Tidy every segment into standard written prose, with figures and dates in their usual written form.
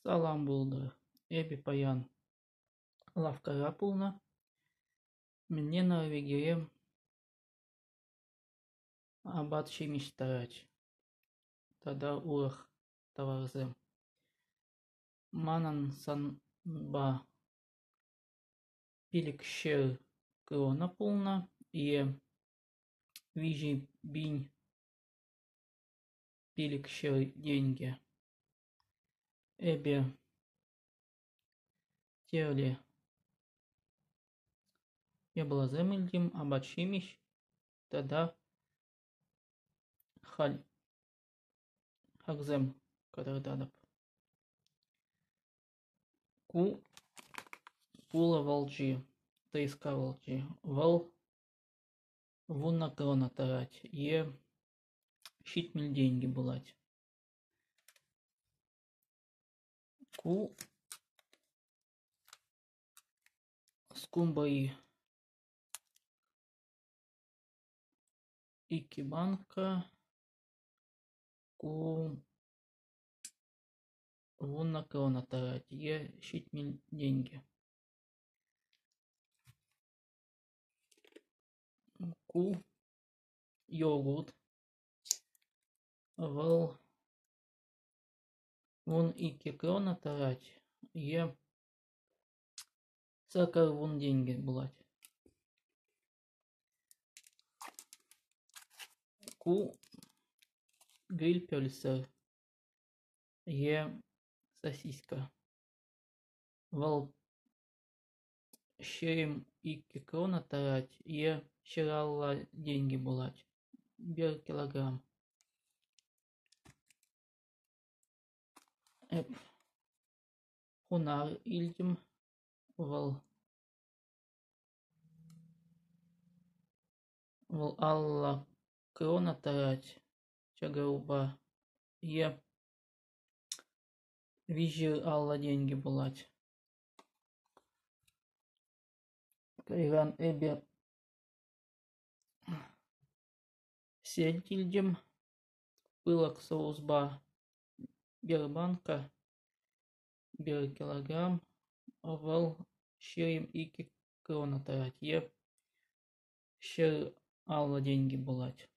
Салам пултӑр. Эпӗ паян лавккара пулнӑ. Мӗнле Норвегире апат-ҫимӗҫ тӑрать тата урӑх таварсем. Манӑн санпа 500 крона пулнӑ е 3500 тенкӗ. Эпӗ тӗрлӗ япаласем илтӗм, апат-ҫимӗҫ тата халь хаксем кӑтартатӑп. Ку пулӑ вӑлчи, треска вӑлчи. Вӑл 10 крона тӑрать е 70 тенкӗ пулать. Ку скумбри икӗ банка. Ку 10 крона тӑрать е 70 тенкӗ. Ку йогурт. Вӑл 12 крона тӑрать е 80 тенкӗ пулать. Ку гриль-пӳлсӗр е сосиска. Вӑл 22 крона тӑрать е 150 тенкӗ пулать пӗр килограмм. Эп хунар илтӗм. Вӑл Вӑл 50 крона тӑрать чакарупа е 350 тенкӗ пулать. Кайран эпӗ сельдь илтӗм, пылак соуспа пӗр банка, пӗр килограмм. Вӑл 22 крона тӑрать е 150 тенкӗ пулать.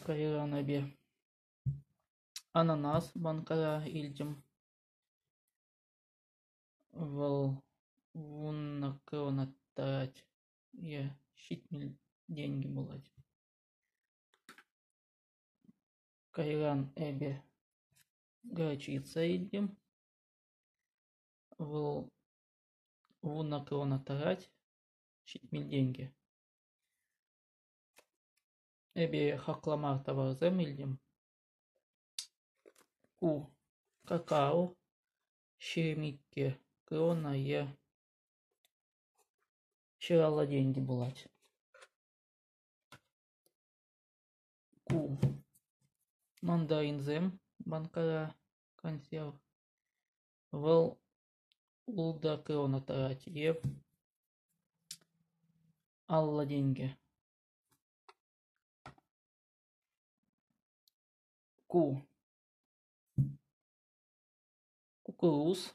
Кайран эпӗ ананас банкӑра илтӗм. Вӑл 10 крона тӑрать е 70 тенкӗ пулать. Кайран эпӗ горчица илтӗм. Вӑл 10 крона тӑрать, 70 тенкӗ. Эпӗ хаклӑ мар таварсем илтӗм. Ку какао 22 крона е 150 тенкӗ пулать. Ку мандаринсем банкӑра, консерв. Вӑл 6 крона тӑрать е 50 тенкӗ. Ку куккурус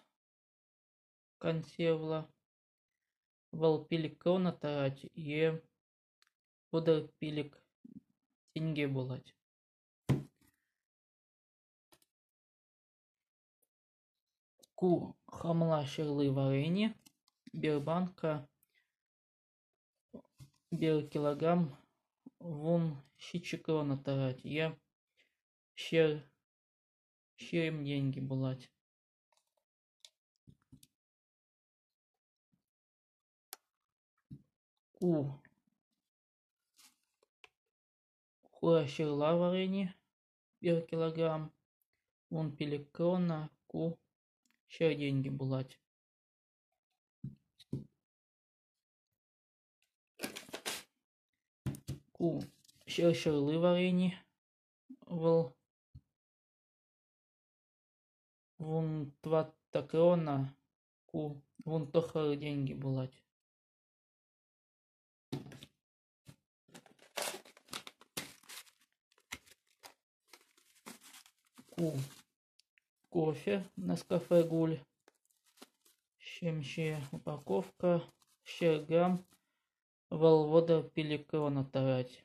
консервлӑ. Вӑл 5 крона тӑрать е 35 тенке пулать. Ку хӑмла ҫырли варени, пӗр банка, пӗр килограмм 17 крона тӑрать е 120 тенкӗ пулать. Ку хура ҫырла варени, пӗр килограмм, 15 крона, ку 100 тенкӗ пулать. Ку ҫӗр ҫырли варени, вӑл 14 крона, ку 19 тенкӗ пулать. Ку. Кофе Nescafe Гуль. Ҫемҫе упаковка 100 грамм. Вӑл 35 крона тӑрать.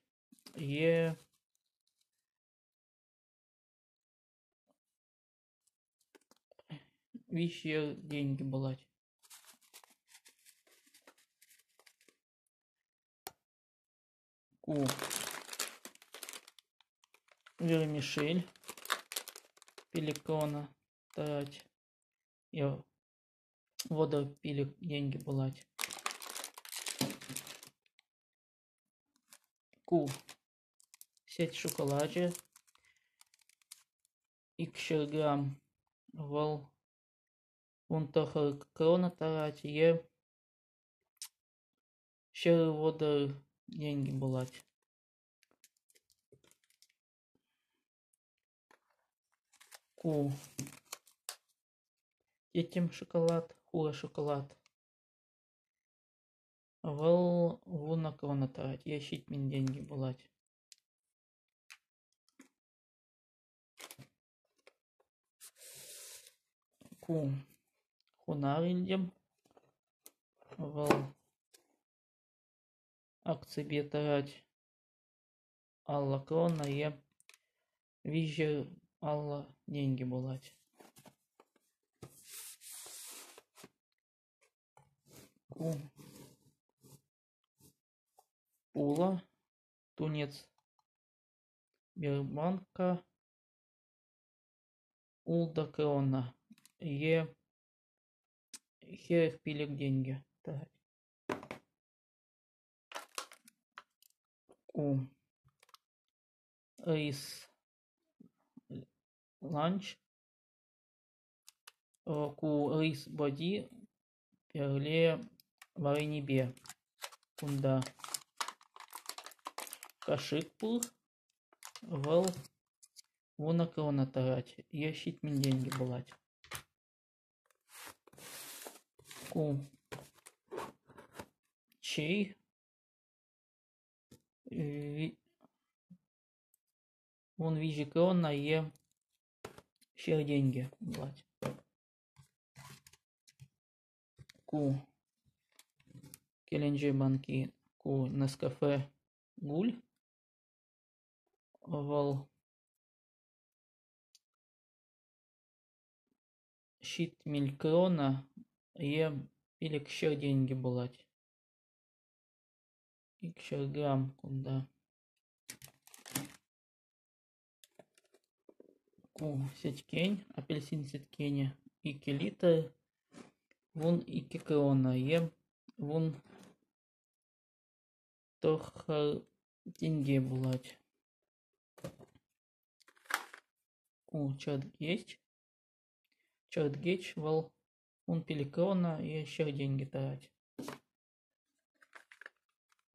Е 300 тенкӗ пулать. Ку вермишель 5 крона тӑрать. Е 35 тенкӗ пулать. Ку сӗт шоколачӗ 200 грамм. Вӑл 19 крона тӑрать е 130 тенкӗ пулать. Ку тӗттӗм шоколад, хура шоколад. Вӑл 10 крона тӑрать е 70 тенкӗ пулать. Ку хунар илтӗм. Вӑл акципе тӑрать 50 крона е 350 тенкӗ пулать. Ку пулӑ, тунец Сбербанка 6 крона е 45 тенкӗ тӑрать. Ку рис ланч. Ку рис води пӗрле варенипе. Кунта кашӑк пур. Вӑл 10 крона тӑрать е 70 тенкӗ пулать. Ку чей 13 крона е 100 тенкӗ пулать. Ку кӗленче банки, ку Nescafe Гуль. Вӑл 70 крона е 500 тенкӗ пулать. 200 грамм кунта. Ку сӗткен, апельсин сӗткенӗ 2 литр, 12 крона е 19 тенке пулать. Ку чӗркеч. Чӗркеч вӑл 15 крона е 100 тенкӗ тӑрать.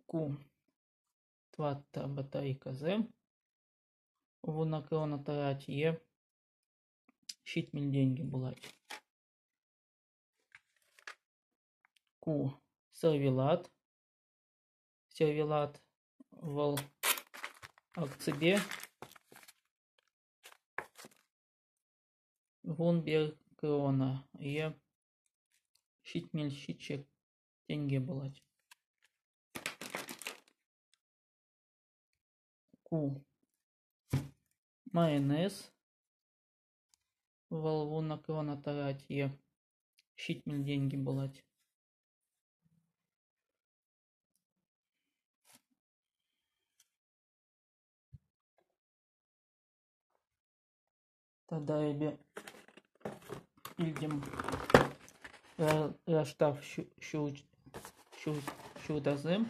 Ку 4 батарейкӑсем 10 крона тӑрать е 70 тенкӗ пулать. Ку сервелат. Сервелат вӑл акципе 11 крона е 77 тенке пулать. Ку майонез. Вӑл 10 крона тӑрать е 70 тенкӗ пулать. Тата эпӗ илтӗм раштав ҫуртасем.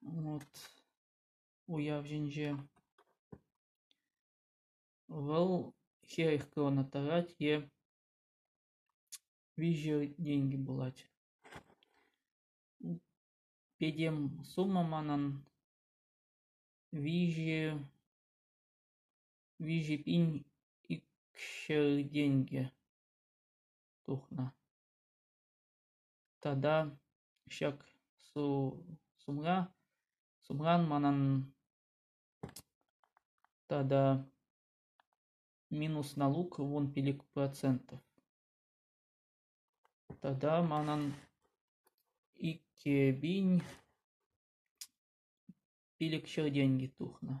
Вот уяв ҫинче. Вӑл 40 крона тӑрать е 300 тенкӗ пулать. Пӗтӗм сумма манӑн 3200 тенкӗ тухнӑ. Тата ҫак сумран манӑн тата. Минус налук 15%. Тата манӑн 2500 тенкӗ тухнӑ.